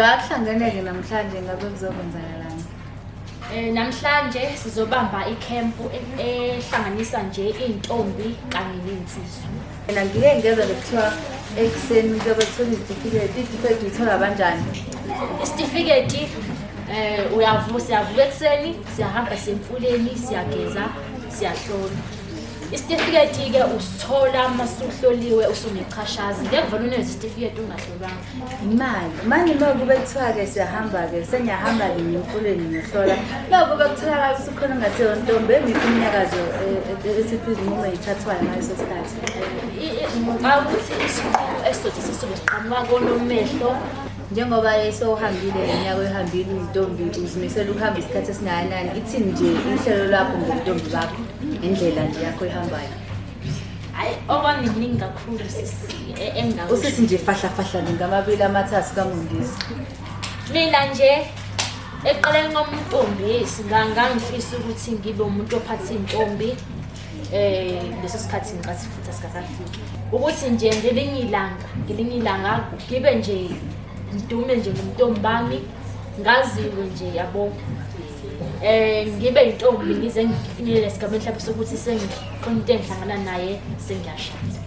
La kuhlangeneke namhlanje ngabe kuzokwenzakalani? Namhlanje sizobamba ikhempu ehlanganisa nje iy'ntombi kanye ney'nsizwa. Mina ngike ngezwa nje kuthiwa ekuseni kuyobe kuthola izitifiketi, izitifiketi uyithola kanjani? Isitifiketi uyavuka, siyavuka ekuseni, siyahamba siye emfuleni, siyageza, siyahlola. Isitifiketi-ke usithola uma usuhloliwe usunechashazi. Ngeke vele unikeze isitifiketi ungahlolwanga. Imali. Manje uma kube kuthiwa-ke siyahamba-ke, sengiyahamba-ke ngiya emfuleni ngiyohlola. Uma kube kutholakala ukuthi khona ongathiwa ntombi, emiphi iminyakazo esiphi izinqumo ey'thathwayo ngaleso sikhathi? Ngicabanga ukuthi isinqumo esizothi sisuke siqhamuka konomehlo. Njengoba sewuhambile ngeminyaka oyihambile uyintombi, uzimisele ukuhamba isikhathi esingakanani? Ithini nje uhlelo lwakho ngobuntombi bakho, ngendlela nje yakho oyihambayo? Hhayi, okwami kuningi kakhulu sisi engingakusho. Usisi nje fahla fahla nje ngamabili amathathu kamundisi. Mina nje ekuqaleni kwami ngangifisa ukuthi ngibe umuntu ophatha iy'ntombi leso sikhathi ngicathi futhi asikakafiki. Ukuthi nje ngelinye ilanga ngibe nje ngidume nje ngomntombi bami, ngaziwe nje, yabo. Ngibe intombi ngize ngifinyelele esigabeni mhlawumbe sokuthi sengikhona into engihlangana naye, sengiyashada.